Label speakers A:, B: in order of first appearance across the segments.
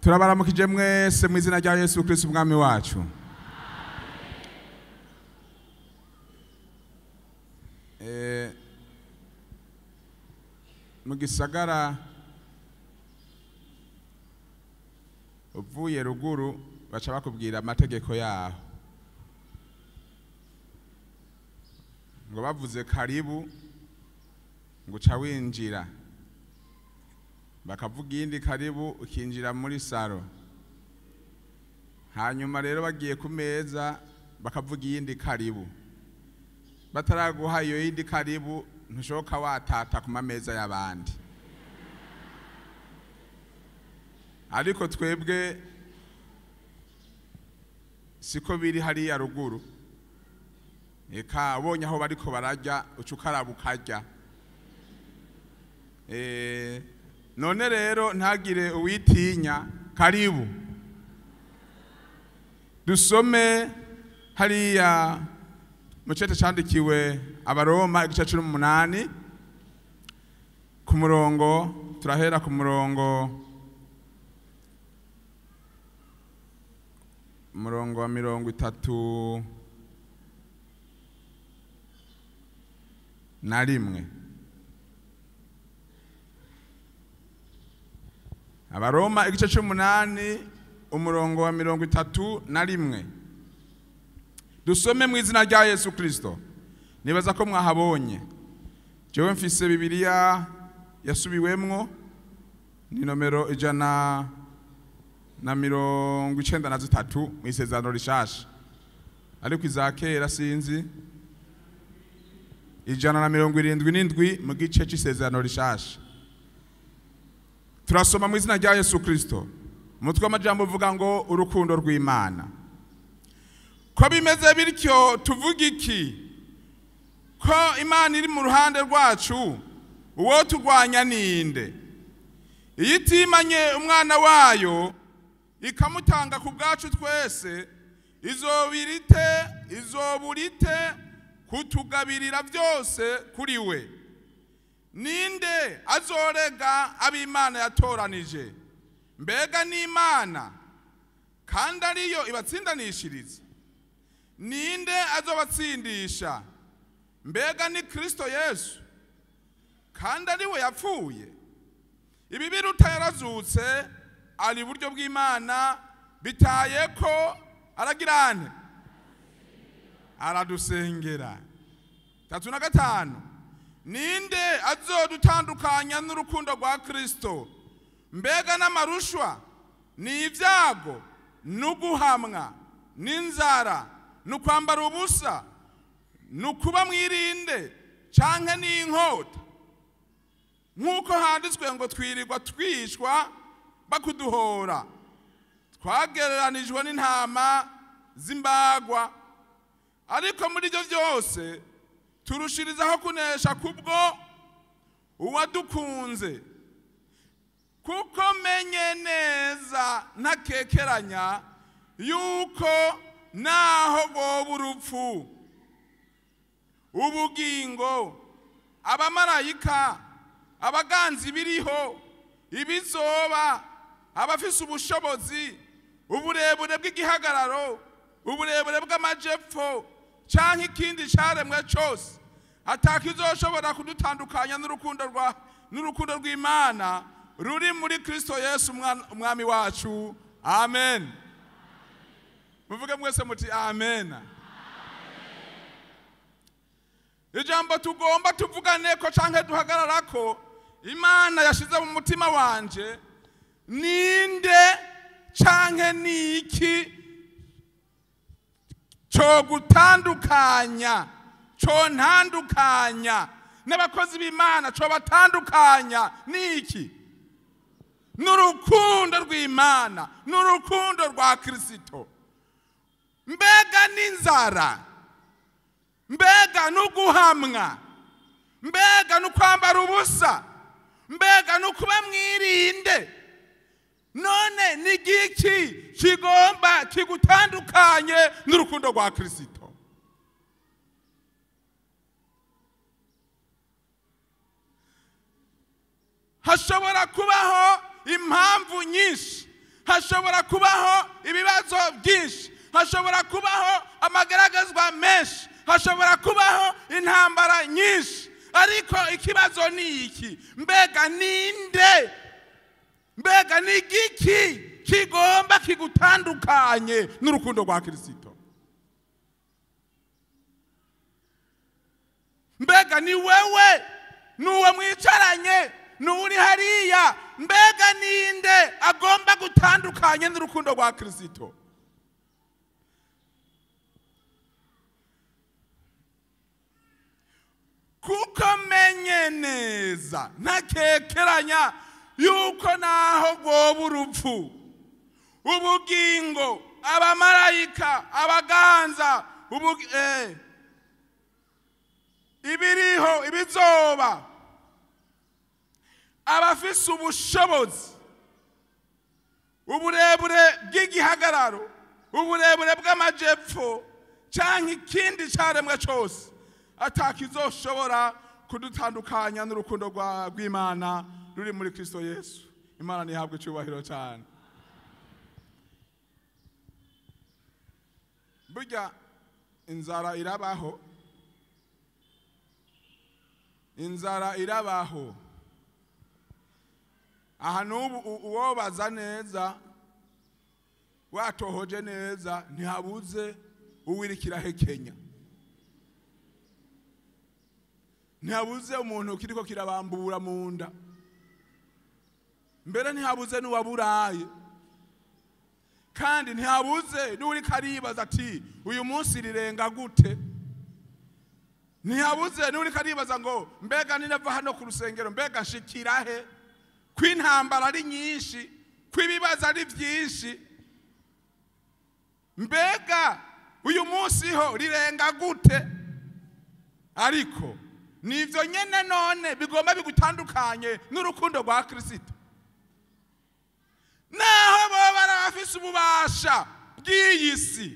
A: Turabaramukije mwese mu izina rya Yesu Kristo umwami wacu. Mu gisagara uvuye ruguru baca bakubwira amategeko yaho, ngo bavuze karibu ngo uca winjira, bakavuga iyindi karibu ukinjira muri saro, hanyuma rero bagiye ku meza bakavuga iyindi karibu, bataraguha iyo yindi karibu ntushoka watata ku mameza y'abandi. Ariko twebwe siko biri hariya ruguru, eka ubonye aho bariko bararya uca ukaraba ukarya. None rero ntagire uwitinya, karibu dusome hariya mu cete candikiwe Abaroma igice 18 ku murongo, turahera ku murongo wa 31. Abaroma igice 18 umurongo wa 31. Dusome mu izina rya Yesu Kristo. Nibaza ko mwahabonye. Jewe mfise Bibiliya yasubiwemwo ni nomero 193 mu Isezerano Rishasha, ariko iza kera sinzi, 177 mu gice c'Isezerano Rishasha. Turasoma mu izina rya Yesu Kristo. Umutwe w'amajambo uvuga ngo urukundo rw'Imana. Ko bimeze bityo tuvuga iki? Ko Imana iri mu ruhande rwacu, uwo turwanya ninde? Iyo itimanye umwana wayo ikamutanga ku bwacu twese, izoburite kutugabirira byose kuri we. Ninde azorega ab'Imana yatoranije? Mbega n'Imana kandi ariyo ibatsindanishiriza. Ninde azobatsindisha? Mbega ni Kristo Yesu kandi ariwe yapfuye. Ibi biruta yarazutse ari buryo bw'Imana, bitaye ko aragirane aradusengera. 35. Ninde azodutandukanya n'urukundo rwa Kristo? Mbega n'amarushwa, ni ibyago, n'uguhamwa, n'inzara, n'ukwambara ubusa, n'ukuba mwirinde, canke n'inkota? Nk'uko handitswe ngo twirirwa twishwa bakuduhora, twagereranijwe n'intama z'imbagwa. Ariko muri ibyo byose turushirizaho kunesha kubwo uwadukunze. Kuko menye neza ntakekeranya yuko naho boba urupfu, ubugingo, abamarayika, abaganzi biriho, ibizoba, abafise ubushobozi, uburebure bw'igihagararo, uburebure bw'amajepfo, canke ikindi caremwe cose, atakizoshobora kudutandukanya n'urukundo rw'Imana ruri muri Kristo Yesu umwami wacu. Amen. Muvuge mwese muti amen. Ijambo tugomba tuvugane ko canke duhagararako Imana yashize mu mutima wanje, ninde canke niki cyo gutandukanya, cyo ntandukanya n'abakozi b'Imana, cyo batandukanya niki? N'urukundo rw'Imana, n'urukundo rwa Kristo. Mbega n'inzara, mbega n'uguhamwa, mbega n'ukwambara ubusa, mbega n'ukuba mwirinde. None ni giki kigomba kigutandukanye n'urukundo rwa Kristo? Hashobora kubaho impamvu nyinshi, Hashobora kubaho ibibazo byinshi, hashobora kubaho amagaragazwa menshi, hashobora kubaho intambara nyinshi, ariko ikibazo ni iki: mbega ninde, mbega ni igiki kigomba kigutandukanye n'urukundo rwa Kristo? Mbega ni wewe, nuwe mwicaranye, n'uri hariya? Mbega ninde agomba gutandukanye n'urukundo rwa Kristo? Kuko menye neza ntakekeranya yuko naho rwoba urupfu, ubugingo, abamarayika, abaganza, ibiriho, ibizoba, abafise ubushobozi, uburebure bw'igihagararo, uburebure bw'amajepfo, canke ikindi caremwe cose, atakizoshobora kudutandukanya n'urukundo rw'Imana ruri muri Kristo Yesu. Imana nihabwe icyubahiro cyane. Burya inzara irabaho, inzara irabaho. Aha n'ubu uwobaza neza, watohoje neza, ntihabuze uwirikira hekenya, ntihabuze umuntu kiriko kirabambura mu nda, mbere ntihabuze n'uwaburaye, kandi ntihabuze n'uriko aribaza ati uyu munsi rirenga gute. Ntihabuze n'uriko aribaza ngo mbega ninava hano ku rusengero, mbega nshikira he, ko intambara ari nyinshi, ko ibibazo ari byinshi, mbega uyu munsi ho rirenga gute? Ariko nivyo nyene none bigomba bigutandukanye n'urukundo rwa Kristo. Naho bo barafise ububasha bw'iyi si,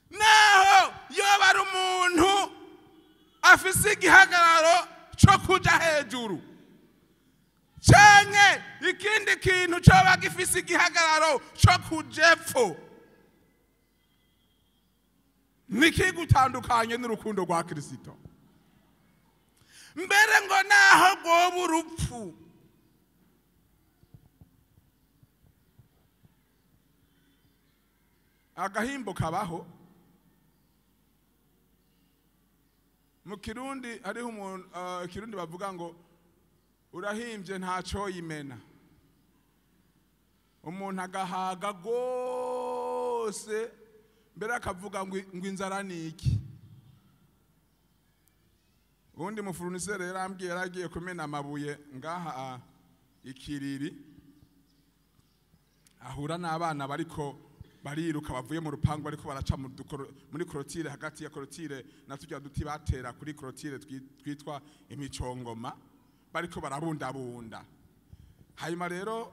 A: naho yoba ari umuntu afise igihagararo co kuja hejuru, canke ikindi kintu coba gifise igihagararo co kujepfo, nikigutandukanye n'urukundo rwa Kristo. Mbere ngo naho rwoba urupfu, agahimbo kabaho. Mu Kirundi hariho umuntu, Kirundi bavuga ngo urahimbye ntaco yimena. Umuntu agahaga gose, mbere akavuga ngo inzara ni iki. Ubundi mufurunisere yarambwiye yaragiye kumena amabuye ngaha ikiriri, ahura n'abana bariko bariruka bavuye mu rupangu, bariko baraca muri korotire, hagati ya korotire na turya duti batera kuri korotire twitwa imicongoma, bariko barabundabunda. Hanyuma rero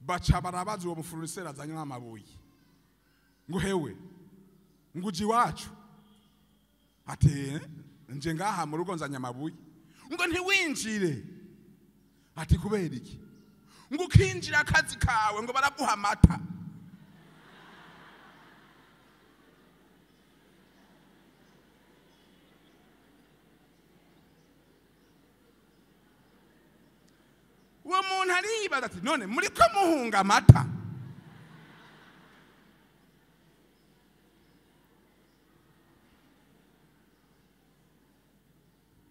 A: baca barabaza uwo mufurunisere azanye amabuye ngo hewe, ngo uji iwacu? Ati nje ngaha mu rugo nzanye amabuye. Ngo ntiwinjire. Ati kubera iki? Ngo ukinjira akazi kawe ngo baraguha amata. Uwo muntu aribaza ati none muriko muhunga amata?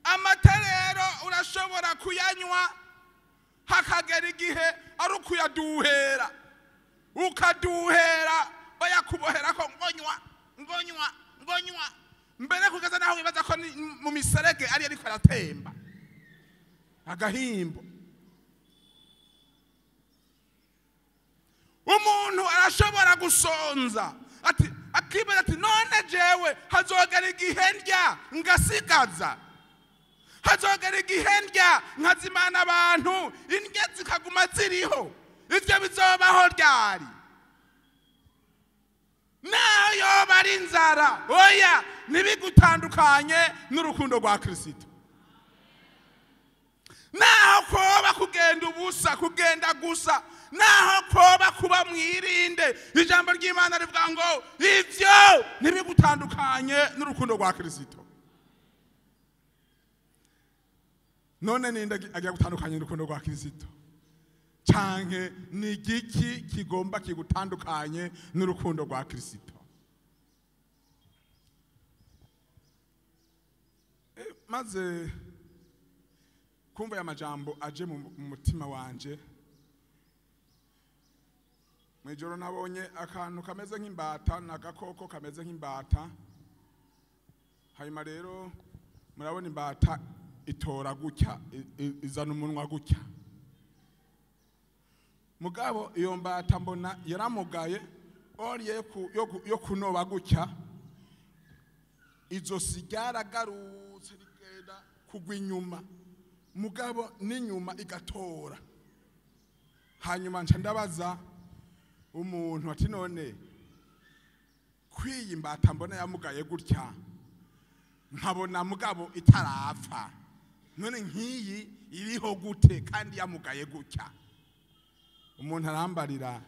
A: Amata rero urashobora kuyanywa hakagera igihe ari ukuyaduhera, ukaduhera bayakuboherako ngonywa ngonywa ngonywa, mbere kugeza naho wibaza ko mu miserege ari ariko aratemba agahimbo. Umuntu arashobora gusonza ati akibaza ati none jewe hazogera igihe ndya ngasigaza, hazogera igihe ndya nkazimana abantu, indya zikaguma ziriho, ivyo bizobaho ryari? Naho yoba ari inzara, oya, ntibigutandukanye n'urukundo rwa Kristo. Naho koba kugenda ubusa, kugenda gusa, naho koba kuba mwirinde, ijambo ry'Imana rivuga ngo ivyo ntibigutandukanye n'urukundo rwa Kristo. None ninde agiye gutandukanya n'urukundo rwa Kristo? Canke ni igiki kigomba kigutandukanye n'urukundo rwa Kristo? Maze kumva ya majambo aje mu mutima wanje, mwijoro nabonye akantu kameze nk'imbata n'agakoko kameze nk'imbata. Hanyuma rero murabona imbata itora gutya, izana umunwa gutya. Mugabo iyo mbata mbona yaramugaye, oriye yo kunoba gutya, izosi ryaragarutse rigenda kugwa inyuma, mugabo n'inyuma igatora. Hanyuma nca ndabaza umuntu ati none kwiyi mbata mbona yamugaye gutya, nkabona mugabo itarapfa, none nkiyi iriho gute kandi yamugaye gutya? Umuntu arambarira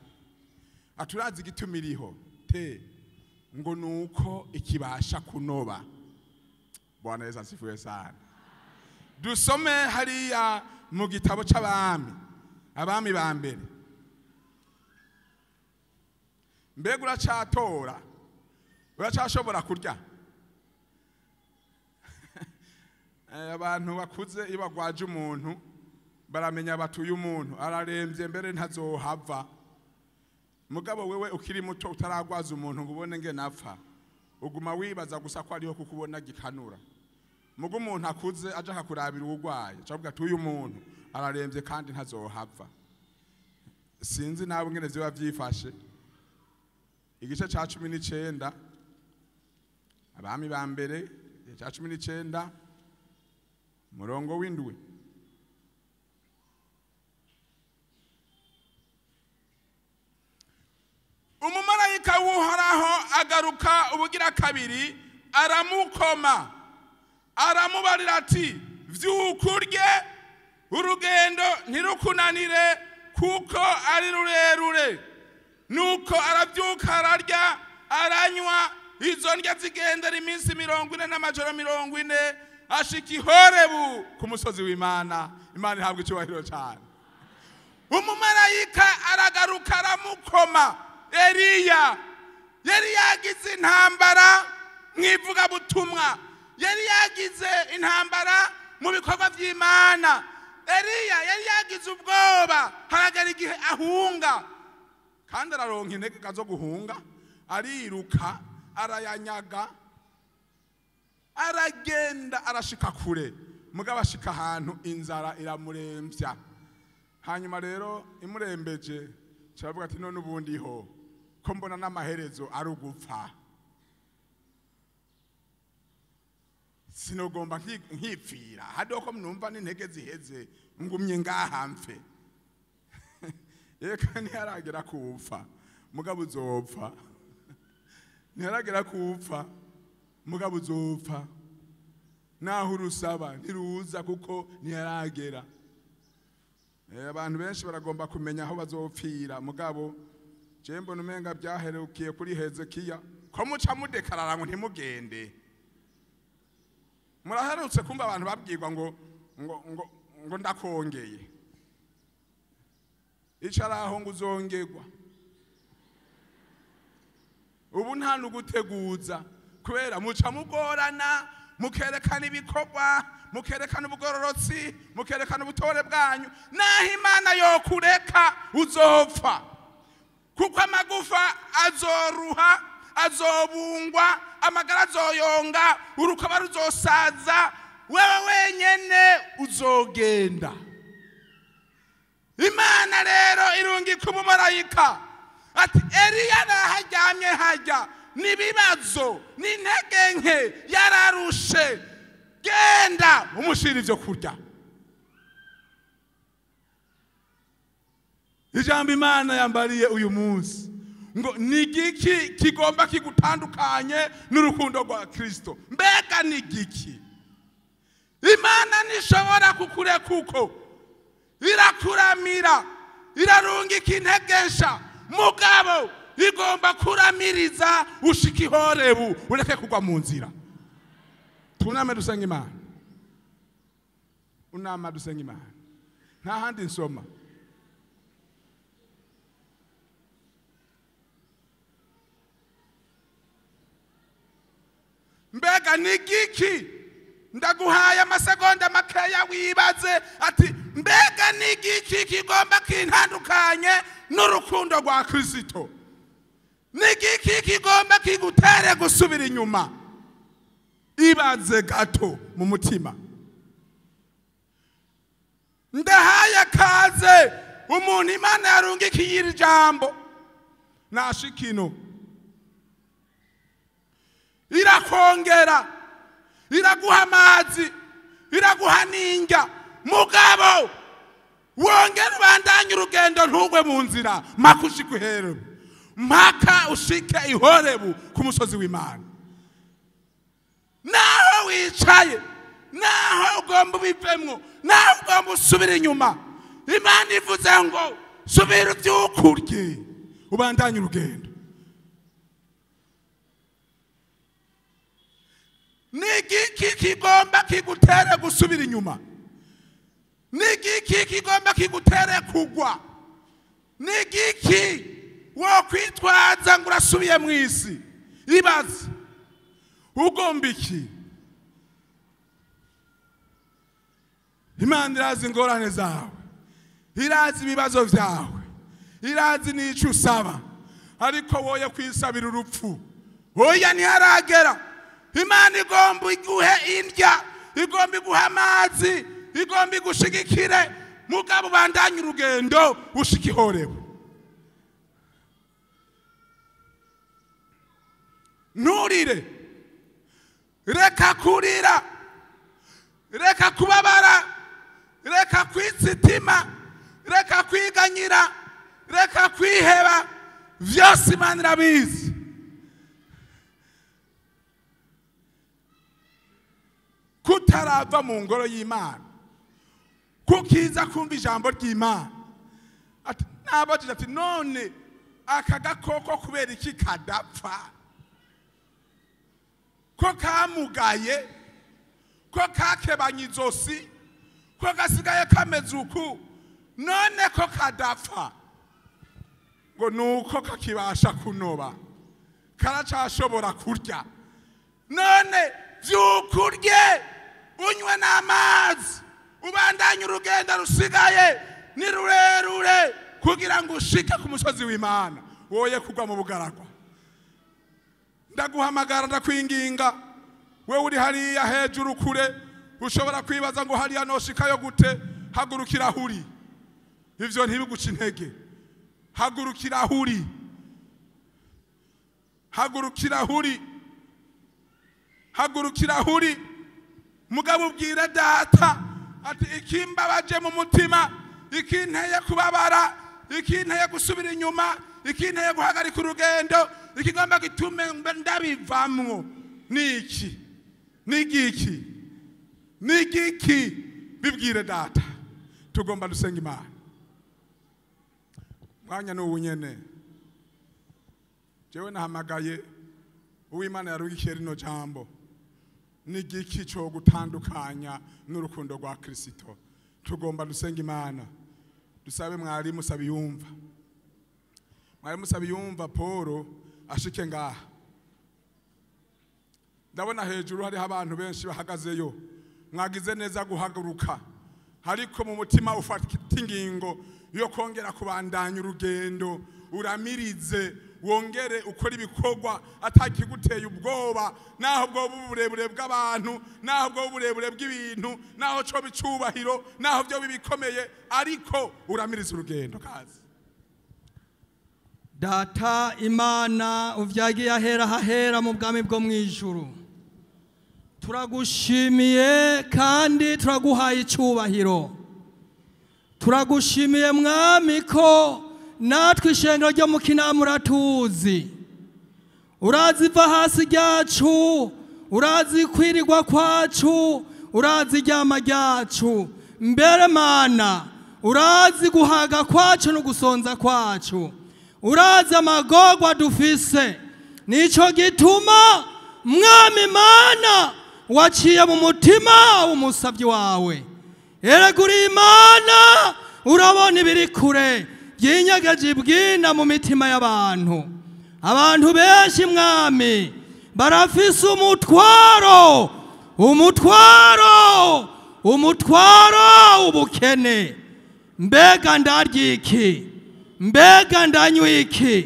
A: aturazi igituma iriho te, ngo nuko ikibasha kunoba. Bwana Yesu asifiwe sana. Dusome hariya mu gitabo c'abami, abami ba mbere. Mbega uracatora, uracashobora kurya? Abantu bakuze iyo bagwaje umuntu baramenya batuye umuntu araremvye mbere ntazohava. Mugabo wewe ukiri muto utaragwaza umuntu ngo ubone nge napfa, uguma wibaza gusa ko ariho kukubona gikanura. Mugo umuntu akuze aje akakurabira uwugwaye, acavuga ati uyu muntu araremvye kandi ntazohava. Sinzi nawe ngene vyoba vyifashe. Igice ca 19, abami ba mbere, igice ca 19 murongo w'indwi. Umumarayika w'Uhoraho agaruka ubugira kabiri, aramukoma, aramubarira ati vyuka urye, urugendo ntirukunanire kuko ari rurerure. Nuko aravyuka ararya aranywa, izo ndya zigendera iminsi 40 n'amajoro 40, ashika i Horebu ku musozi w'Imana. Imana ihabwa icyubahiro cyane. Umumarayika aragaruka aramukoma. Eliya yari yagize intambara mwivugabutumwa, yari yagize intambara mu bikorwa by'Imana. Eliya yari yagize ubwoba, haragera igihe ahunga, kandi araronka intege zo guhunga, ariruka, arayanyaga, aragenda arashika kure. Mugabo ashika ahantu inzara iramuremvya. Hanyuma rero imurembeje caravuga ati none ubundi ho ko mbona n'amaherezo ari ugupfa, sinogomba nkipfira hado ko mnumva n'intege ziheze ngumye ngaha mfe. Eka ntiharagera kupfa, mugabo uzopfa. Ntiharagera kupfa, mugabo uzopfa. Naho urusaba ntiruza kuko ntiharagera. Abantu benshi baragomba kumenya aho bazopfira, mugabo je mbona umenga byaherukiye kuri Hezekiya ko muca mudekarara ngo ntimugende. Muraherutse kumva abantu babwirwa ngo ngo ngo ngo ndakongeye, icaraho ngo uzongerwa. Ubu nta nuguteguza kubera muca mugorana, mukerekana ibikorwa, mukerekana ubugororotsi, mukerekana ubutore bwanyu. Naho Imana yokureka uzopfa, kuko amagufa azoruha, azobungwa, amagara azoyonga, urukoba ruzosaza, wewe wenyene uzogenda. Imana rero irungika umumarayika ati Eliya naharyamye hajya nibibazo n'intege nke, yararushe, genda umushira ivyo kurya. Ijambo Imana yambariye uyu munsi ngo ni igiki kigomba kigutandukanye n'urukundo rwa Kristo? Mbega ni igiki? Imana ntishobora kukureka uko, irakuramira, irarungika integesha, mugabo igomba kuramiriza ushika ihorebu ureke kugwa mu nzira. Tuname dusenga Imana. Unama dusenga Imana. Nta handi nsoma. Mbega ni giki? Ndaguhaye amasegonda makeya wibaze ati mbega ni giki kigomba kintandukanye n'urukundo rwa Kristo? Ni giki kigomba kigutere gusubira inyuma? Ibaze gato mu mutima. Ndahaye kaze umuntu Imana yarungikiye iri jambo nashikino, irakongera, iraguha amazi, iraguha n'indya, mugabo wongera ubandanye urugendo ntugwe mu nzira mpaka ushike iherebu, mpaka ushike ihorebu ku musozi w'Imana. Naho wicaye, naho ugomba ubivemwo, naho ugomba usubira inyuma, Imana ivuze ngo subira ubyukurye ubandanye urugendo. Nigiki kigomba kigutere gusubira inyuma? Nigiki kigomba kigutere kugwa? Nigiki wo kwitwaza ngo urasubiye mu isi? Ibaze ugomba iki? Imana irazi ingorane zawe, irazi ibibazo byawe, irazi n'icyo usaba, ariko woye kwisabira urupfu. Oya ntiharagera. Imana igomba iguhe indya, igomba iguhe amazi, igomba igushigikire, mugabo ubandanye urugendo ushike ihorebu. Nturire, reka kurira, reka kubabara, reka kwitsitima, reka kwiganyira, reka kwiheba, vyose Imana irabizi. Kutarava mu ngoro y'Imana, kukiza kumva ijambo ry'Imana. Ati nabajije ati none aka gakoko kubera iki kadapfa? Ko kamugaye, ko kakebanye izosi, ko gasigaye kameze uku, none ko kadapfa? Ngo nuko kakibasha kunoba, karacashobora kurya. None vyukurye unywe n'amazi, ubandanye urugendo rusigaye ni rurerure kugira ngo ushike ku musozi w'Imana, woye kugwa mu bugaragwa. Ndaguhamagara, ndakwinginga, wewe uri hariya hejuru kure, ushobora kwibaza ngo hariya noshikayo gute? Hagurukira huri, ivyo ntibiguca intege. Hagurukira huri, hagurukira huri, hagurukira huri. Mugabo ubwira data ati ikimbabaje mu mutima, ikinteye kubabara, ikinteye gusubira inyuma, ikinteye guhagarika urugendo, ikigomba gitume ndabivamwo niki? Nigiki? Nigiki? Bibwire data. Tugomba dusenga Imana. Mwanya n'ubu nyene jewe nahamagaye uw'Imana yarugikiye rino jambo. Nigiki cyo gutandukanya n'urukundo rwa Kristo? Tugomba dusenga Imana. Dusabe mwarimu Sabiyumva, mwarimu Sabiyumva Paul ashike ngaha. Ndabona hejuru hariho abantu benshi bahagazeyo, mwagize neza guhaguruka, ariko mu mutima ufata ingingo yo kongera kubandanya urugendo, uramirize, wongere ukora ibikorwa atakiguteye ubwoba, naho bwo burebure bw'abantu, naho bwo burebure bw'ibintu, naho cyo bicubahiro, naho byo bibikomeye, ariko uramirize urugendo kazi.
B: Data Imana uvyagiye ahera hahera mu bwami bwo mwijuru, turagushimiye kandi turaguhaye icyubahiro. Turagushimiye mwami ko natwe ishengero ryo mu Kinama uratuzi, urazi iva hasi ryacu, urazi kwirirwa kwacu, urazi iryama ryacu, mbere Mana urazi guhaga kwacu no gusonza kwacu, urazi amagorwa dufise. Nico gituma Mwami Mana waciye mu mutima w'umusavyi wawe. Erega uri Imana, urabona ibiri kure byinyegeje ibwina mu mitima y'abantu. Abantu benshi Mwami barafise umutwaro, umutwaro, umutwaro w'ubukene. Mbega ndarya iki? Mbega ndanywa iki?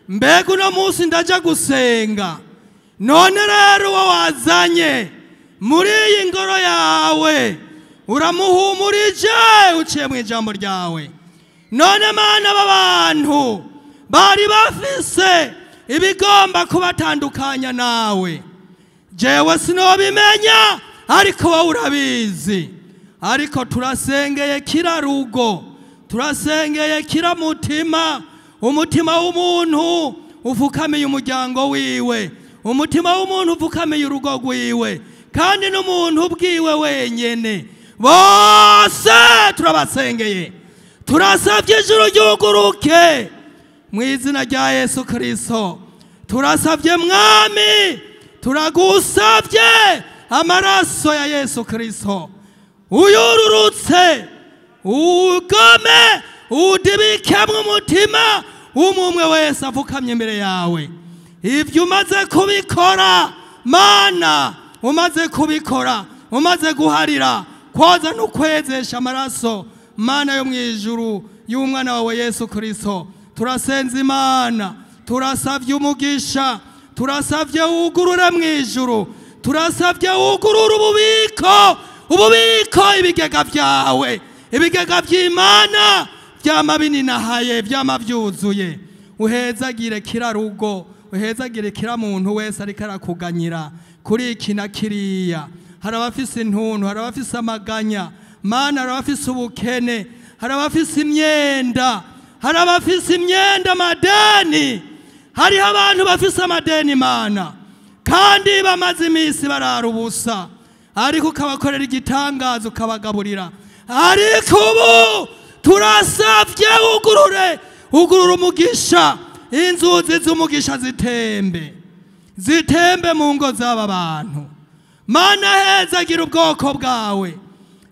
B: Mbega uno munsi ndaja gusenga? None rero uwo wazanye muri iyi ngoro yawe uramuhumurije uciye mu ijambo ryawe. None Mana, aba bantu bari bafise ibigomba kubatandukanya nawe, jewe sinobimenya, ariko wowe urabizi. Ariko turasengeye kira rugo, turasengeye kira mutima, umutima w'umuntu ufukamiye umuryango wiwe, umutima w'umuntu ufukamiye urugo rwiwe, kandi n'umuntu ubwiwe wenyene. Bose turabasengeye, turasabye ijuru ryuguruke mu izina rya Yesu Kristo. Turasabye Mwami, turagusabye amaraso ya Yesu Kristo uyururutse, ugome udibikemwe umutima w'umwe wese afukamye imbere yawe. Ibyo umaze kubikora Mana, umaze kubikora, umaze guharira koza no kwezesha amaraso Mana yo mwijuru y'umwana wawe Yesu Kristo. Turasenze Imana, turasavye umugisha, turasavye wugurure mwijuru, turasavye wugurure ububiko, ububiko ibigega vyawe, ibigega vy'Imana vyama bininahaye, vyama vyuzuye. Uhezagire kira rugo, uhezagire kira muntu wese ariko arakuganyira kuri iki na kiriya. Hari abafise intuntu, hari abafise amaganya Mana, hari abafise ubukene, hari abafise imyenda, hari abafise imyenda amadeni. Hariho abantu bafise amadeni Mana, kandi bamaze iminsi barara ubusa, ariko ukabakorera igitangazo ukabagaburira. Ariko ubu turasavye ugurure, ugurure umugisha, inzuzi z'umugisha zitembe, zitembe mu ngo z'aba bantu. Mana, hezagira ubwoko bwawe,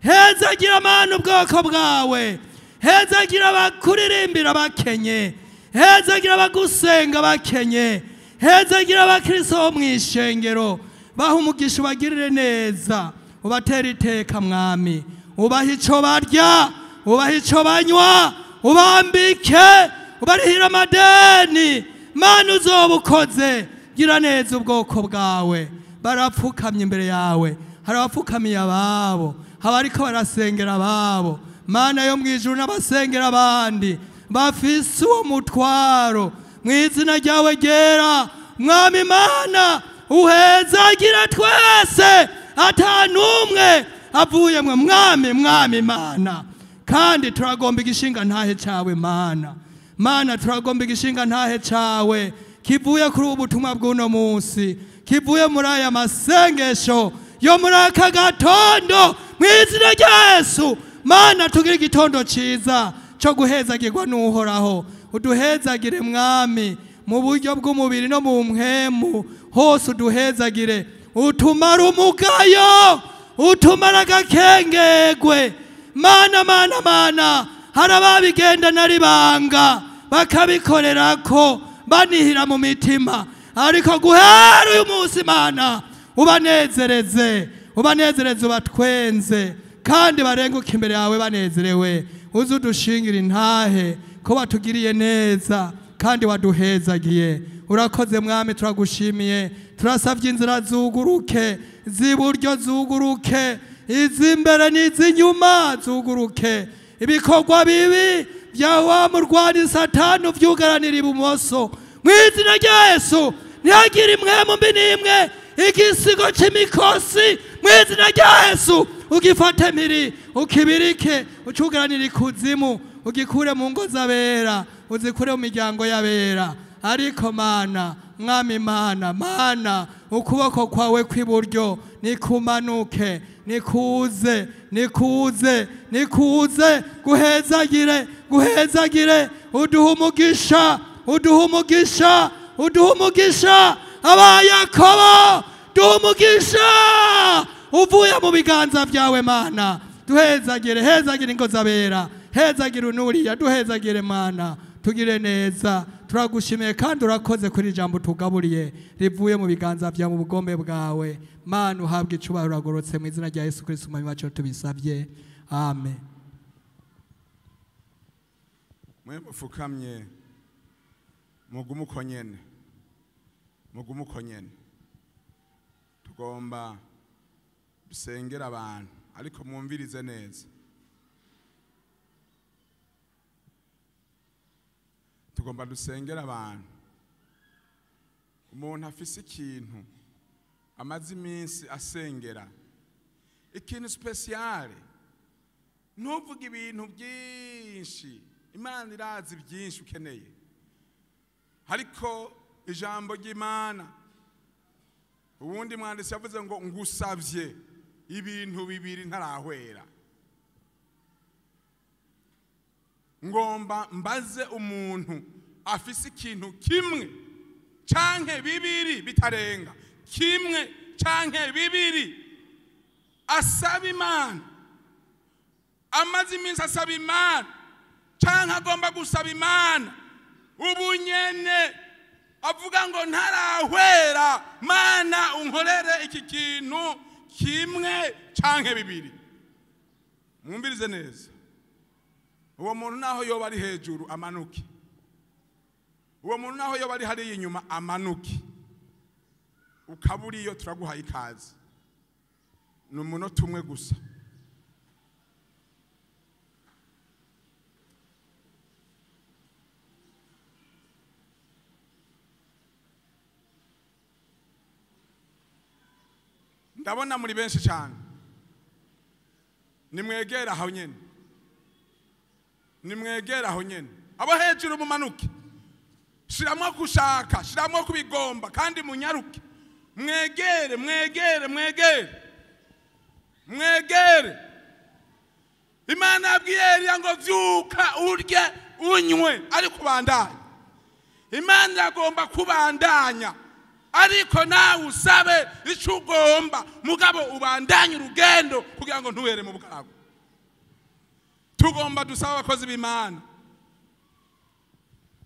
B: hezagira Mana ubwoko bwawe, hezagira abakuririmbira bakenye, hezagira abagusenga bakenye, hezagira abakristo bo mw'ishengero. Baha umugisha, ubagirire neza, ubatera iteka Mwami, ubaha ico barya, ubaha ico banywa, ubambike, ubarihire amadeni. Mana uzoba ukoze, gira neza ubwoko bwawe. Barapfukamye imbere yawe, hari abapfukamiye ababo, haba ariko barasengera ababo. Mana yo mwijuru, n'abasengera abandi bafise uwo mutwaro, mu izina ryawe ryera Mwami Mana, uhezagira twese ata n'umwe avuyemwe. Mwami, Mwami Mana, kandi turagomba igishinga ntahe cawe Mana. Mana, turagomba igishinga ntahe cawe kivuye kuri ubu butumwa bw'uno munsi, kivuye muri aya masengesho yo muri aka gatondo, mu izina rya Yesu. Mana, tugire igitondo ciza co guhezagirwa n'Uhoraho. Uduhezagire Mwami mu buryo bw'umubiri no mu mpwemu hose, uduhezagire, utumara umugayo, utumara agakengegwe. Mana, Mana, Mana, hari ababigenda naribanga bakabikorerako banihira mu mitima, ariko guhera uyu munsi Mana ubanezereze, ubanezereze, ubatwenze, kandi barenguke imbere yawe banezerewe. Uze udushingira intahe ko watugiriye neza kandi waduhezagiye. Urakoze Mwami, turagushimiye. Turasavye inzira zuguruke, z'iburyo zuguruke, iz'imbere n'iz'inyuma zuguruke. Ibikorwa bibi vya wa murwani Satani uvyugaranira ibumoso, mu izina rya Yesu. Ntihagire impwemu mbi n'imwe, igisigo c'imikosi, mu izina rya Yesu ugifate mpiri, ukibirike, ucugaranire ikuzimu, ugikure mu ngo z'abera, uzikure mu miryango y'abera. Ariko Mana, Mwami Mana, Mana, ukuboko kwawe kw'iburyo nikumanuke, nikuze, nikuze, nikuze, guhezagire, guhezagire, uduhe umugisha, uduhe umugisha, uduhe umugisha, Abayakobo, duhe umugisha uvuye mu biganza byawe Mana. Duhezagire, hezagire ingo z'abera, hezagire unuriya, duhezagire Mana, tugire neza. Turagushimiye kandi urakoze kuri ijambo tugaburiye rivuye mu biganza byawe mu bugombe bwawe. Mana uhabwe icubahiro, uragorotse mu izina rya Yesu Kristo umwami wacu tubisabye, amen.
A: Mwe mufukamye mugume uko nyene, mugume uko nyene. Tugomba dusengera abantu, ariko mwumvirize neza. Tugomba dusengera abantu. Umuntu afise ikintu amaze iminsi asengera, ikintu speciale. Ntuvuge ibintu byinshi, Imana irazi byinshi ukeneye, ariko ijambo ry'Imana, ubundi mwanditsi yavuze ngo ngusavye ibintu bibiri ntarahwera. Ngomba mbaze umuntu afise ikintu kimwe canke bibiri bitarenga, kimwe canke bibiri, asaba Imana, amaze iminsi asaba Imana canke agomba gusaba Imana ubunyene, avuga ngo ntarahwera, Mana unkorere iki kintu kimwe canke bibiri. Mwumvirize neza. Uwo muntu naho yoba ari hejuru amanuke, uwo muntu naho yoba ari hariya inyuma amanuke. Ukaburiyo turaguhaye ikaze, ni umunota umwe gusa. Ndabona muri benshi cyane, nimwegera aho nyene, nimwegera aho nyene. Abo hejuru mumanuke, shiramwo gushaka, shiramwo kubigomba, kandi munyaruke. Mwegere, mwegere, mwegere, mwegere. Imana yabwiye Eliya ngo vyuka urye unywe, ariko ubandanye. Imana iragomba kubandanya, ariko nawe usabe ico ugomba, mugabo ubandanye urugendo kugira ngo ntuhere mu bwabo. Tugomba dusaba abakozi b'Imana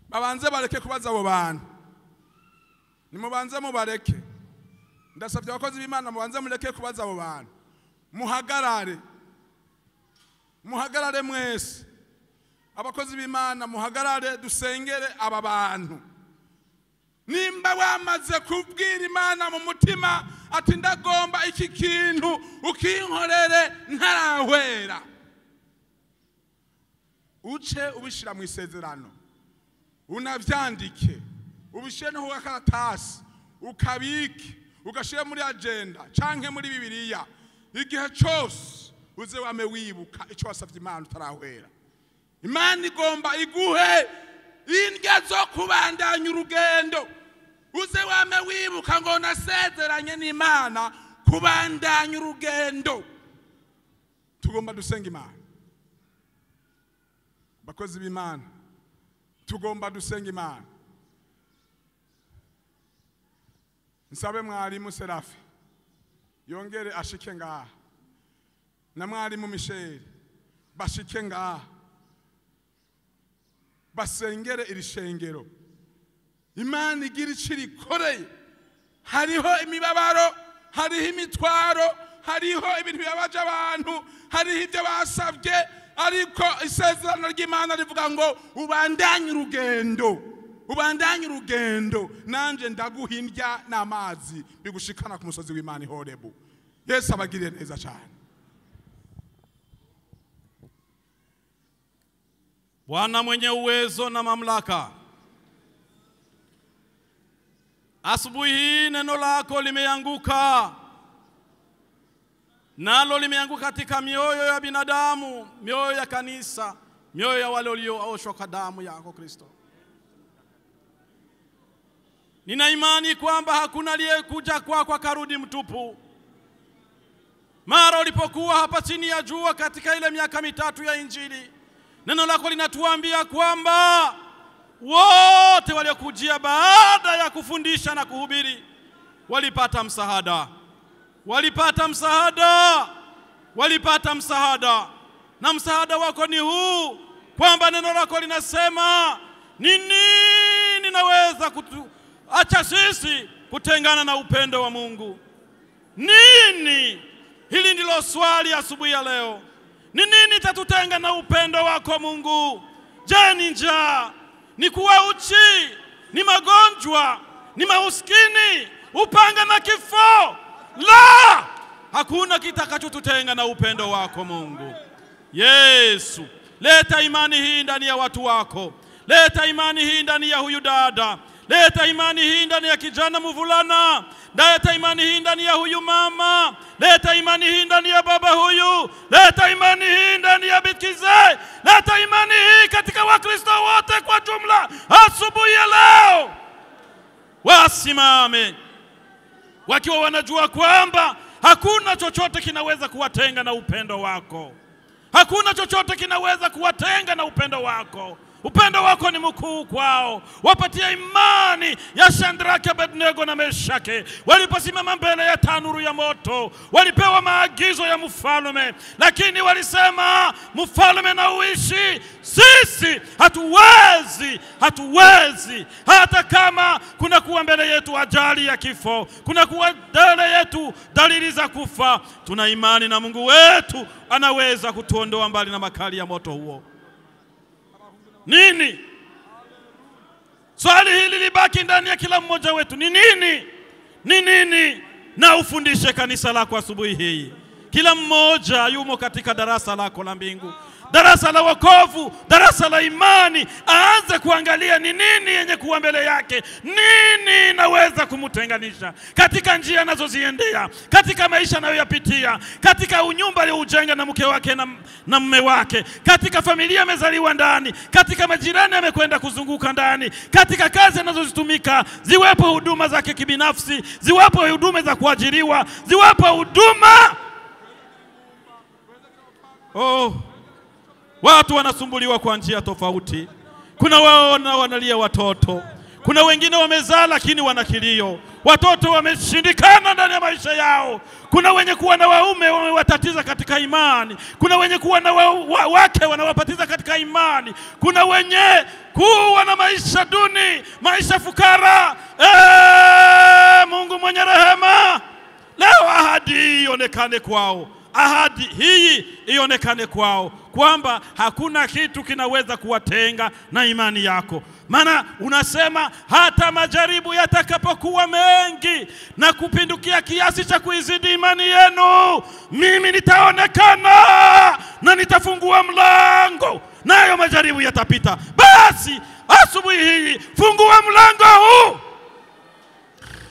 A: babanze bareke kubaza abo bantu. Nimubanze mubareke. Ndasabye abakozi b'Imana mubanze mureke kubaza abo bantu. Muhagarare, muhagarare mwese. Abakozi b'Imana muhagarare, dusengere aba bantu. Nimba wamaze kubwira Imana mu mutima ati ndagomba iki kintu ukinkorere ntarahwera, uce ubishira mu isezerano, unavyandike, ubishire no ku gakaratasi, ukabike, ugashire muri agenda canke muri Bibiliya. Igihe cose uze wame wibuka ico wasavye Imana utarahwera. Imana igomba iguhe indya zo kubandanya urugendo. Uze wame wibuka ngo nasezeranye n'Imana kubandanya urugendo. Tugomba dusenga Imana, bakozi b'Imana, tugomba dusenga Imana. Nsabe mwarimu Serafi yongere ashike ngaha, na mwarimu Michel bashike ngaha, basengere iri shengero. Imana igira ico irikoreye. Hariho imibabaro, hariho imitwaro, hariho ibintu bibabaje abantu, hariho ibyo basabye, ariko isezerano ry'Imana rivuga ngo ubandanye urugendo, ubandanye urugendo, nanje ndaguha indya n'amazi bigushikana ku musozi w'Imana i Horebu. Yesu abagiriye neza cyane.
C: Bwana mwenye uwezo na mamlaka, asubuhi hii neno lako limeanguka, nalo limeanguka katika mioyo ya binadamu, mioyo ya kanisa, mioyo ya wale waliooshwa kwa damu yako Kristo. Nina imani kwamba hakuna aliyekuja kwako akarudi mtupu. Mara ulipokuwa hapa chini ya jua katika ile miaka 3 ya Injili, neno lako linatuambia kwamba wote waliokujia baada ya kufundisha na kuhubiri walipata msaada. Walipata msaada. Walipata msaada. Na msaada wako ni huu, kwamba neno lako linasema ni nini naweza acha sisi kutengana na upendo wa Mungu? Nini? Hili ndilo swali asubuhi ya leo. Ni nini tatutenga na upendo wako Mungu? Je, ni njaa? Ni kuwa uchi? Ni magonjwa? Ni mauskini? Upanga na kifo? La! Hakuna kitakachotutenga na upendo wako Mungu. Yesu, leta imani hii ndani ya watu wako. Leta imani hii ndani ya huyu dada. Leta imani hii ndani ya kijana mvulana. Leta imani hii ndani ya huyu mama. Leta imani hii ndani ya baba huyu. Leta imani hii ndani ya bikize. Leta imani hii katika Wakristo wote kwa jumla asubuhi ya leo. Wasimame wakiwa wanajua kwamba hakuna chochote kinaweza kuwatenga na upendo wako. Hakuna chochote kinaweza kuwatenga na upendo wako. Upendo wako ni mkuu kwao. Wapatie imani ya Shadraka, Abednego na Meshake. Waliposimama mbele ya tanuru ya moto, walipewa maagizo ya mfalme, lakini walisema, mfalme na uishi, sisi hatuwezi, hatuwezi. Hata kama kuna kuwa mbele yetu ajali ya kifo, kuna kuwa mbele yetu dalili za kufa, tuna imani na Mungu wetu anaweza kutuondoa mbali na makali ya moto huo. Nini? Swali hili libaki ndani ya kila mmoja wetu. Ni nini? Ni nini? Na ufundishe kanisa lako asubuhi hii. Kila mmoja yumo katika darasa lako la mbingu, darasa la wokovu, darasa la imani. Aanze kuangalia ni nini yenye kuwa mbele yake, nini naweza kumtenganisha katika njia anazoziendea, katika maisha anayoyapitia, katika unyumba aliyoujenga na mke wake na mume wake, katika familia amezaliwa ndani, katika majirani amekwenda kuzunguka ndani, katika kazi anazozitumika. Ziwepo huduma zake kibinafsi, ziwepo huduma za kuajiriwa, ziwepo huduma. Oh, watu wanasumbuliwa kwa njia tofauti. Kuna wao wanalia watoto, kuna wengine wamezaa lakini wana kilio, watoto wameshindikana ndani ya maisha yao. Kuna wenye kuwa na waume wamewatatiza katika imani, kuna wenye kuwa na wake wanawapatiza katika imani, kuna wenye kuwa na maisha duni, maisha fukara. Mungu mwenye rehema, leo ahadi ionekane kwao. Ahadi hii ionekane kwao kwamba hakuna kitu kinaweza kuwatenga na imani yako. Maana unasema hata majaribu yatakapokuwa mengi na kupindukia kiasi cha kuizidi imani yenu, mimi nitaonekana na nitafungua mlango, nayo majaribu yatapita. Basi asubuhi hii fungua mlango huu.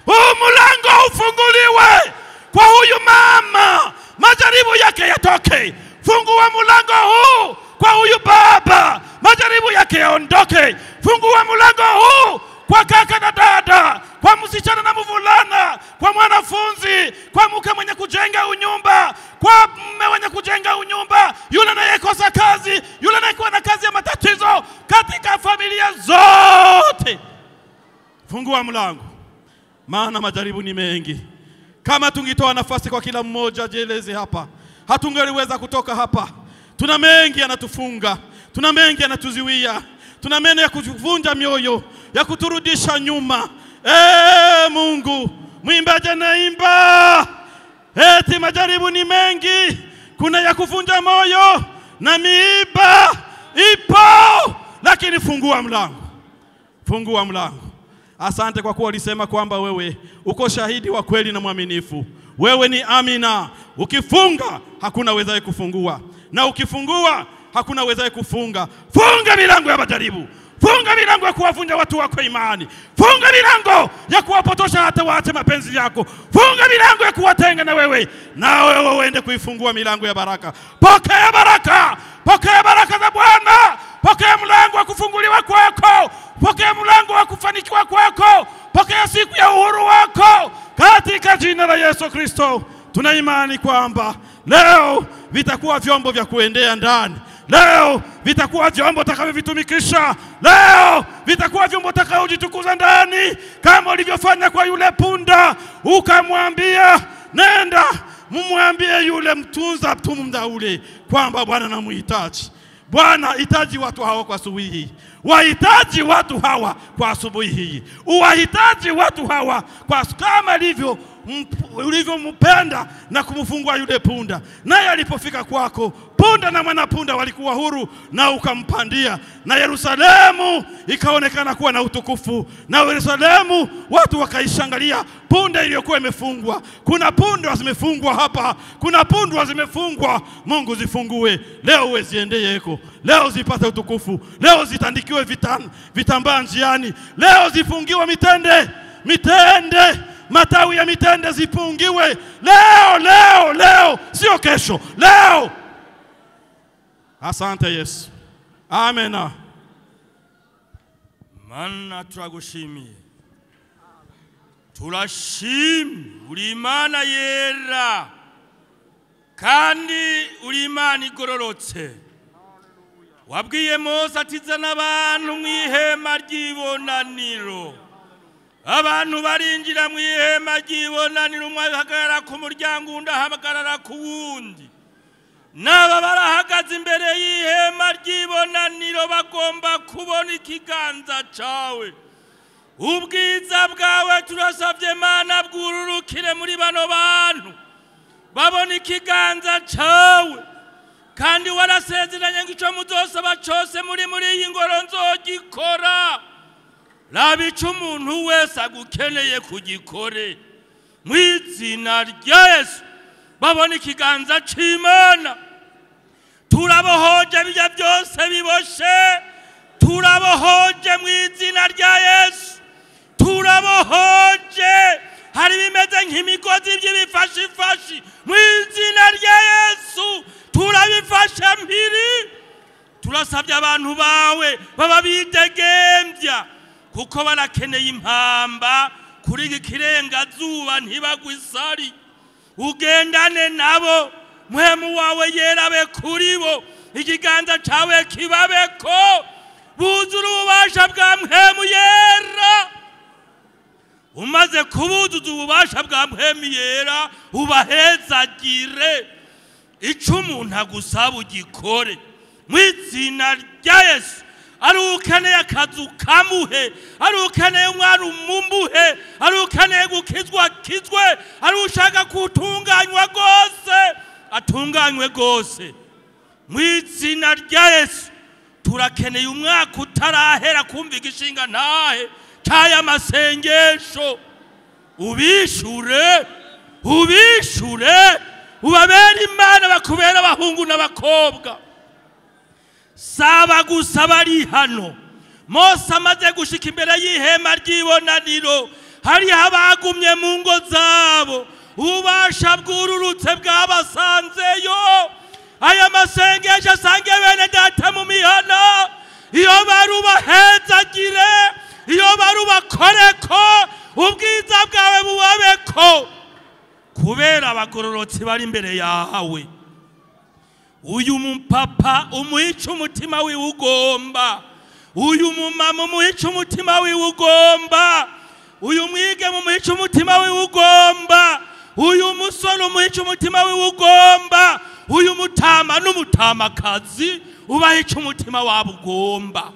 C: Huu mlango ufunguliwe kwa huyu mama, majaribu yake yatoke. Fungua mlango huu kwa huyu baba, majaribu yake yaondoke. Fungua mlango huu kwa kaka na dada, kwa msichana na mvulana, kwa mwanafunzi, kwa mke mwenye kujenga unyumba, kwa mume mwenye kujenga unyumba, yule anayekosa kazi, yule anayekuwa na kazi ya matatizo, katika familia zote. Fungua mlango, maana majaribu ni mengi. Kama tungitoa nafasi kwa kila mmoja ajieleze hapa, hatungeliweza kutoka hapa. Tuna mengi yanatufunga, tuna mengi yanatuziwia, tuna mengi ya kuvunja mioyo, ya kuturudisha nyuma. Mungu, mwimbaji anaimba eti majaribu ni mengi, kuna ya kuvunja moyo na miiba ipo, lakini fungua mlango, fungua mlango. Asante kwa kuwa ulisema kwamba wewe uko shahidi wa kweli na mwaminifu. Wewe ni amina. Ukifunga hakuna wezaye kufungua, na ukifungua hakuna wezaye kufunga. Funga milango ya majaribu, funga milango ya kuwavunja watu wako imani, funga milango ya kuwapotosha hata waache mapenzi yako, funga milango ya kuwatenga na wewe, na wewe uende kuifungua milango ya baraka. Pokea baraka, pokea baraka za Bwana, pokea mlango wa kufunguliwa kwako, pokea mlango wa kufanikiwa kwako, Pokea siku ya uhuru wako katika jina la Yesu Kristo. Tuna imani kwamba leo vitakuwa vyombo vya kuendea ndani. Leo vitakuwa vyombo utakavyovitumikisha. Leo vitakuwa vyombo utakavyojitukuza ndani, kama ulivyofanya kwa yule punda, ukamwambia nenda mumwambie yule mtunza punda ule kwamba Bwana namuhitaji. Bwana hitaji watu hawa kwa asubuhi hii. Wahitaji watu hawa kwa asubuhi hii. Uwahitaji watu hawa kwa kama ulivyompenda na kumfungua yule punda. Naye alipofika kwako, punda na mwana punda walikuwa huru na ukampandia. Na Yerusalemu ikaonekana kuwa na utukufu. Na Yerusalemu watu wakaishangalia punda iliyokuwa imefungwa. Kuna punda zimefungwa hapa, kuna punda zimefungwa. Mungu zifungue leo, uweziendee eko. Leo zipate utukufu. Leo zitandikiwe vitambaa njiani. Leo zifungiwe mitende, mitende, matawi ya mitende zifungiwe leo, leo, leo, sio kesho, leo. Asante Yesu. Amena.
D: Mana turagushimiye. Turashimye uri Imana yera kandi uri Imana igororotse. Wabwiye Mose ati zana abantu mu ihema ry'ibonaniro. Abantu barinjira mu ihema ry'ibonaniro, umwe ahagarara ku muryango undi ahagarara ku wundi. N'aba barahagaze imbere y'ihema ry'ibonaniro bagomba kubona ikiganza cawe. Ubwiza bwawe turasavye Mana bwururukire muri bano bantu babona ikiganza cawe. Kandi warasezeranye ngo ico muzosaba cose muri iyi ngoro nzogikora. Raba ico umuntu wese agukeneye kugikore mu izina rya Yesu. Babona ikiganza c'Imana. Turabohoje bijya byose biboshe, turabohoje mu izina rya Yesu. Turabohoje hari bimeze nk'imigozi by'ibifashifashi mu izina rya Yesu. Turabifashe mpiri. Turasabye abantu bawe baba bidegembya, kuko barakeneye impamba kuri iki kirengazuba ntibagwe isari. Ugendane nabo, muhemu wawe yerabe kuri bo, ikiganza cawe kibabeko, buzure ububasha bwa muhemu yera. Umaze kubuzuza ububasha bwa muhemu yera, ubahezagire. Ico umuntu agusaba ugikore mu izina rya Yesu. Ari ukeneye akazu kamuhe, ari ukeneye umwana umumbuhe, ari ukeneye gukizwa akizwe, ari ushaka gutunganywa rwose atunganywe rwose mu izina rya Yesu. Turakeneye umwaka utarahera kumva igishinga ntahe cy'aya masengesho. Ubishure, ubishure, ubabere Imana, bakubera abahungu n'abakobwa. Saba gusa bari hano. Mose amaze gushika imbere y'ihema ry'ibonaniro, hariho abagumye mu ngo zabo, ububasha bwururutse bwabasanzeyo. Aya masengesho asange bene data mu mihana, iyo barubahezagire, iyo barubakoreko, ubwiza bwawe bubabeko, kubera abagororotsi bari imbere yawe. Uyu mupapa umuhica umutima wiwe ugomba, uyu mumama umuhica umutima wiwe ugomba, uyu mwigeme umuhica umutima wiwe ugomba, uyu musore umuhica umutima wiwe ugomba, uyu mutama n'umutamakazi ubahica umutima wabo ugomba.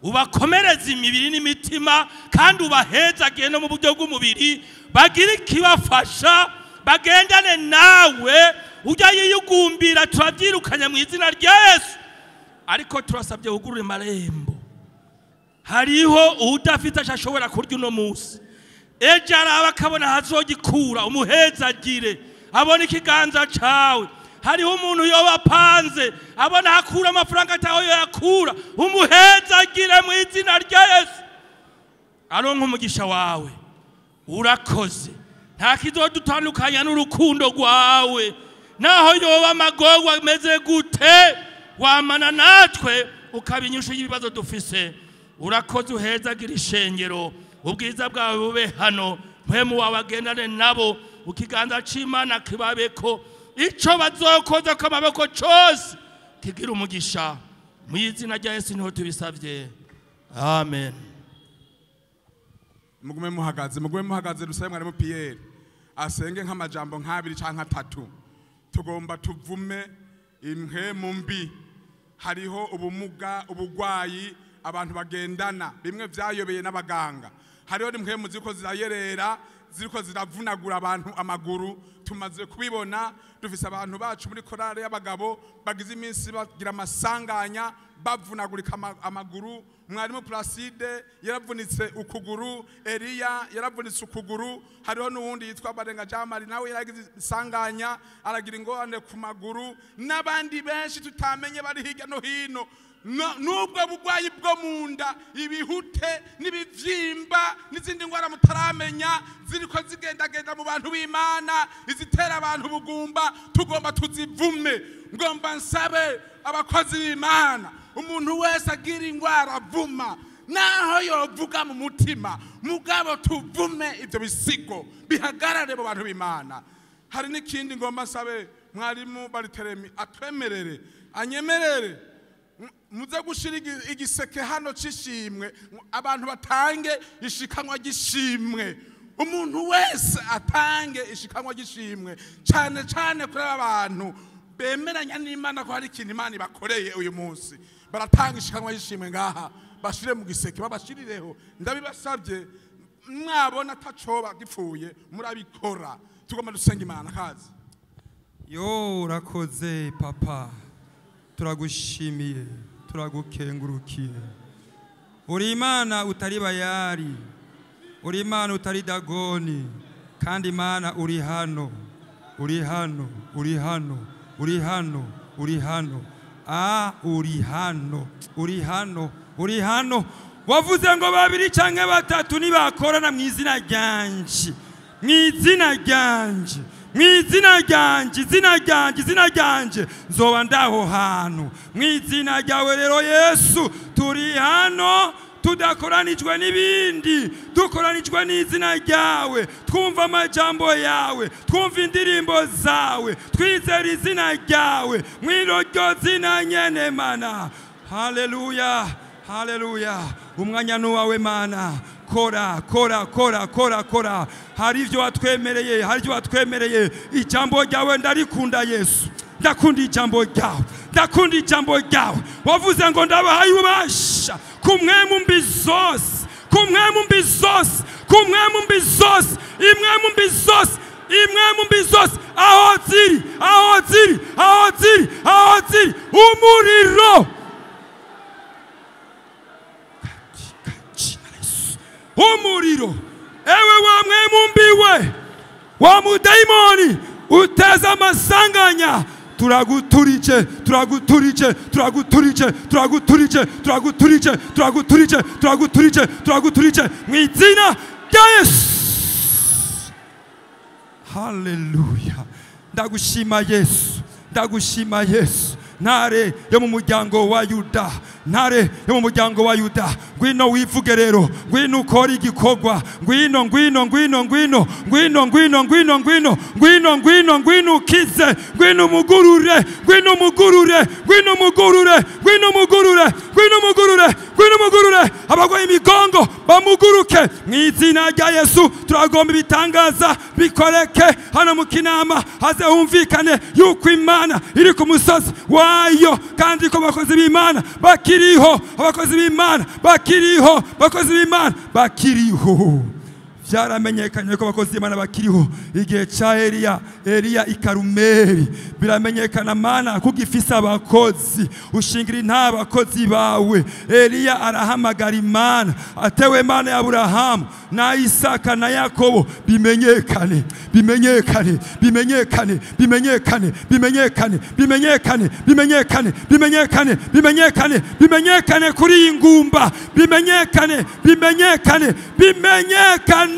D: Ubakomereze imibiri n'imitima, kandi ubahezagiye no mu buryo bw'umubiri, bagire ikibafasha, bagendane nawe. Ujya yiyugumbira turabyirukanye mu izina rya Yesu. Ariko turasabye ugurure marembo. Hariho udafite ashobora kurya uno munsi, ejo araba akabona hazogikura, umuhezagire abona ikiganza cawe. Hariho umuntu yoba apanze abona akura amafaranga ataho yakura, umuhezagire mu izina rya Yesu. Aronka umugisha wawe. Urakoze. Nta kizodutandukanya n'urukundo rwawe. Naho yoba amagorwa ameze gute, wamana natwe ukabinyusha ibibazo dufise. Urakoze, uhezagira ishengero. Ubwiza bwawe bube hano, mpwemu wawe agendane nabo, ikiganza c'Imana kibabeko, ico bazokoza kw'amaboko cose kigira umugisha. Mu izina rya Yesu niho tubisavye, amen.
A: Mugume muhagaze, mugume muhagaze. Dusabe mwarimu Pierre asenge nk'amajambo nk'abiri canke atatu. Tugomba tuvume impwemu mbi. Hariho ubumuga, ubugwayi abantu bagendana, bimwe vyayobeye n'abaganga. Hariho n'impwemu ziriko zirayerera, ziriko ziravunagura abantu amaguru. Tumaze kubibona, dufise abantu bacu muri korale y'abagabo bagize iminsi bagira amasanganya, bavunagurika amaguru. Mwarimu Placide yaravunitse ukuguru, Eliya yaravunitse ukuguru, hariho n'uwundi yitwa Barenga Jamari nawe yaragize isanganya aragira ingorane ku maguru, n'abandi benshi tutamenye bari hirya no hino. Nubwo bugwayi bwo munda, ibihute n'ibivyimba n'izindi ngwara mutaramenya ziriko zigendagenda mu bantu b'Imana, izitera abantu bugumba, tugomba tuzivume. Ngomba nsabe abakozi b'Imana, umuntu wese agira ingwara avuma, naho yovuga mu mutima, mugabo tuvume ivyo bisigo bihagarare mu bantu b'Imana. Hari n'ikindi ngomba nsabe mwarimu Bariteremi atwemerere, anyemerere muze gushira igiseke hano c'ishimwe, abantu batange ishikanwa gishimwe. Umuntu wese atange ishikanwa gishimwe, cyane cyane kuri abantu bemeranya n'Imana ko hari ikintu Imana ibakoreye uyu munsi. Baratanga ishikanwa gishimwe ngaha, bashire mu giseke, babashirireho. Ndabibasabye, mwabona atacoba gipfuye murabikora. Tugomba dusenga Imana kazi.
B: Yo, urakoze papa, turagushimiye, turagukengurukiye. Uri Imana utari Bayari, uri Imana utari Dagoni, kandi Imana uri hano, uri hano, uri hano, uri hano, uri hano, uri hano, uri hano, uri hano. Wavuze ngo babiri canke batatu nibakorana mu izina ryanje, mu izina ryanje, mu izina ryanje, izina ryanje, izina ryanje, nzoba ndaho hantu. Mu izina ryawe rero Yesu, turi hano tudakoranijwe n'ibindi, dukoranijwe n'izina ryawe, twumva amajambo yawe, twumva indirimbo zawe, twizera izina ryawe, mw'iryo zina nyene Mana. Haleluya, haleluya. Umwanya n'uwawe Mana. Kora, kora, kora, kora, kora. Hari ivyo watwemereye, hari ivyo watwemereye. Ijambo ryawe ndarikunda Yesu, ndakunda ijambo ryawe, ndakunda ijambo ryawe. Wavuze ngo ndabahaye ububasha ku mwemu mbi zose, ku mwemu mbi zose, ku mwemu mbi zose, imwemu mbi zose, imwemu mbi zose, aho ziri, aho ziri, aho ziri, aho ziri, umuriro, umuriro. Ewe wa mwemu mbiwe, wa mudaimoni uteza amasanganya, turaguturije, turaguturije, turaguturije, turaguturije, turaguturije, turaguturije, turaguturije, turaguturije mu izina rya Yesu. Haleluya. Ndagushima Yesu, ndagushima Yesu. Ntare yo mu muryango wa Yuda, ntare yo mu muryango wa Yuda, ngwino wivuge rero, ngwino ukore igikorwa, ngwino, ngwino, ngwino, ngwino, ngwino, ngwino, ngwino, ngwino, ngwino, ngwino, ngwino ukize, ngwino umugurure, ngwino umugurure, ngwino umugurure, ngwino umugurure, ngwino umugurure, ngwino umugurure, abagwaye imigongo bamuguruke mu izina rya Yesu. Turagomba ibitangaza bikoreke hano mu Kinama, haze humvikane yuko Imana iri ku musozi wayo, kandi ko abakozi b'Imana bakiriho, abakozi b'Imana bakiriho, abakozi b'Imana bakiriho. Byaramenyekanye ko abakozi b'Imana bakiriho igihe ca Eliya, Eliya i Karumeli. Biramenyekana Mana kuko ifise abakozi, ushingira nta bakozi bawe. Eliya arahamagara Imana, atewe Mana ya Aburahamu na Isaka na Yakobo, bimenyekane, bimenyekane, bimenyekane, bimenyekane, bimenyekane, bimenyekane, bimenyekane, bimenyekane, bimenyekane, bimenyekane kuri iyi ngumba, bimenyekane, bimenyekane, bimenyekane.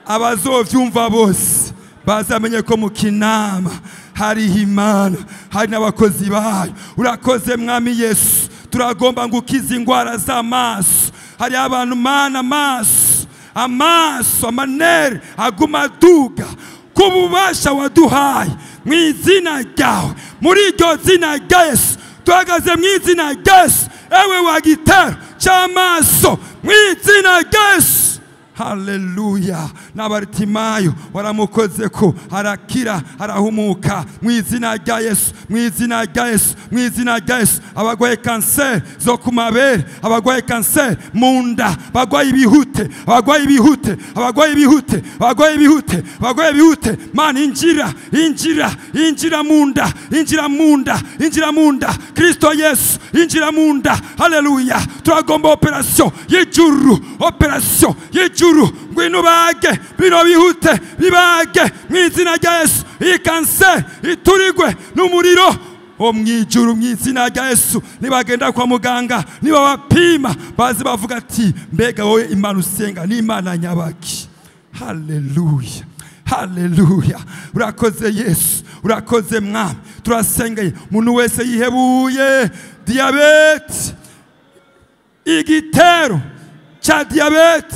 B: Abazovyumva bose bazamenye ko mu Kinama hariho Imana, hari n'abakozi bayo. Urakoze Mwami Yesu. Turagomba ngo ukize ingwara z'amaso. Hari abantu Mana amaso Amaso amanere aguma aduga kububasha waduhaye mu izina ryawe, muri iryo zina rya Yesu tuhagaze mu izina rya Yesu. Ewe wa gitero cy'amaso mu izina rya Yesu. Haleluya. N'Abaritimayo waramukoze ko arakira arahumuka mu izina rya Yesu, mu izina rya Yesu, mu izina rya Yesu. Abagwaye kanseri zo ku mabere, abagwaye kanseri mu nda, abagwaye ibihute, abagwaye ibihute, abagwaye ibihute, abagwaye ibihute, abagwaye ibihute. Mana injira, injira, injira mu nda, injira mu nda, injira mu nda. Kristo Yesu injira mu nda. Haleluya. Turagomba operation y'ijuru, operation y'ijuru. Ngwino bage bino bihute bibage mu izina rya Yesu. Iyi kanseri iturigwe n'umuriro wo mu ijuru mu izina rya Yesu. Nibagenda kwa muganga, niba bapima, baze bavuga ati mbega wowe Imana usenga ni Imana nyabaki. Haleluya, haleluya. Urakoze Yesu, urakoze Mwami. Turasengeye umuntu wese yihebuye diyabete, igitero cya diyabete.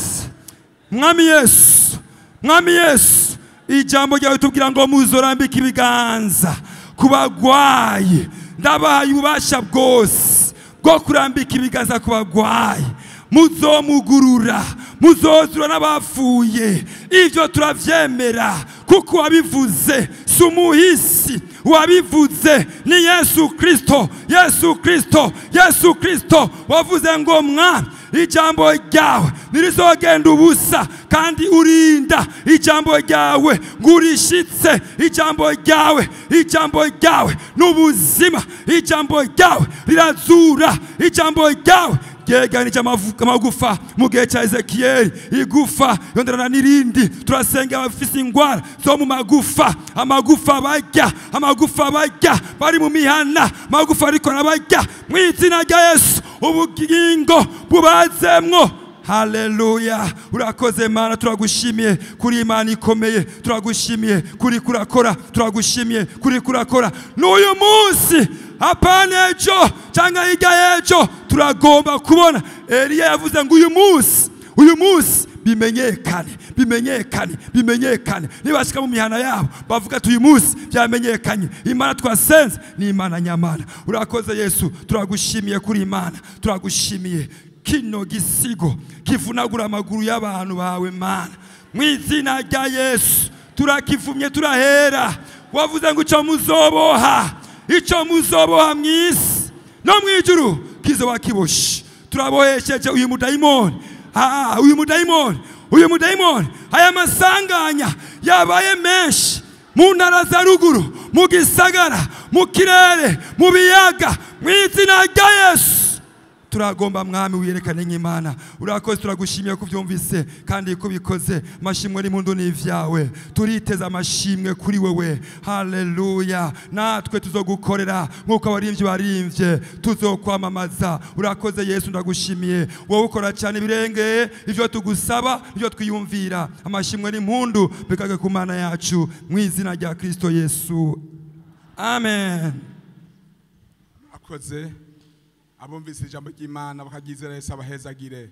B: Mwami Yesu, Mwami Yesu, ijambo ryawe tubwira ngo muzorambike ibiganza ku bagwayi. Ndabahaye ububasha bwose bwo kurambika ibiganza ku bagwayi, muzomugurura, muzozura n'abapfuye. Ibyo turavyemera kuko wabivuze, si umuhisi wabivuze, ni Yesu Kristo, Yesu Kristo, Yesu Kristo wavuze ngo Mwami ijambo ryawe ntirizogenda ubusa, kandi urinda ijambo ryawe ngurishitse. Ijambo ryawe, ijambo ryawe n'ubuzima, ijambo ryawe rirazura, ijambo ryawe ryeganije amagufa mu gihe cya Ezekiyeli, igufa yonderana n'irindi. Turasenga abafise ingwara zo mu magufa, amagufa barya, amagufa barya bari mu mihana, amagufa ariko arabarya mu izina rya Yesu. Ubugingo bubazemwo. Haleluya. Urakoze Mana, turagushimiye kuri Imana ikomeye, turagushimiye kuri kurakora, turagushimiye kuri kurakora n'uyu munsi, hapana ejo cyangwa hirya y'ejo. Turagomba kubona Eliya yavuze ngo uyu munsi, uyu munsi bimenyekane, bimenyekane, bimenyekane. Nibashika mu mihana yabo bavuga ati uyu munsi byamenyekanye, Imana twasenze ni Imana nyamana. Urakoze Yesu, turagushimiye kuri Imana, turagushimiye. Kino gisigo kivunagura amaguru y'abantu bawe Mana, mu izina rya Yesu turakivumye, turahera. Wavuze ngo ico muzoboha, ico muzoboha mu isi no mu ijuru kizoba kiboshe. Turabohesheje uyu mudayimoni, uyu mudayimoni, uyu mudayimoni. Aya masanganya yabaye menshi mu ntara za ruguru, mu gisagara, mu kirere, mu biyaga, mu izina rya Yesu. Turagomba Mwami wiyerekane nk'Imana. Urakoze, turagushimiye ko ubyumvise kandi ko ubikoze. Amashimwe n'impundu ni ivyawe, turiteza amashimwe kuri wewe. Haleluya. Natwe tuzogukorera nk'uko abarimvyi barimvye, tuzokwamamaza. Urakoze Yesu, ndagushimiye. Wowe ukora cyane ibirengeye ivyo tugusaba, ivyo twiyumvira. Amashimwe n'impundu bikage ku Mana yacu mu izina rya Kristo Yesu, amen.
A: Akoze abumvise ijambo ry'Imana bakaryizera, Yesu abahezagire.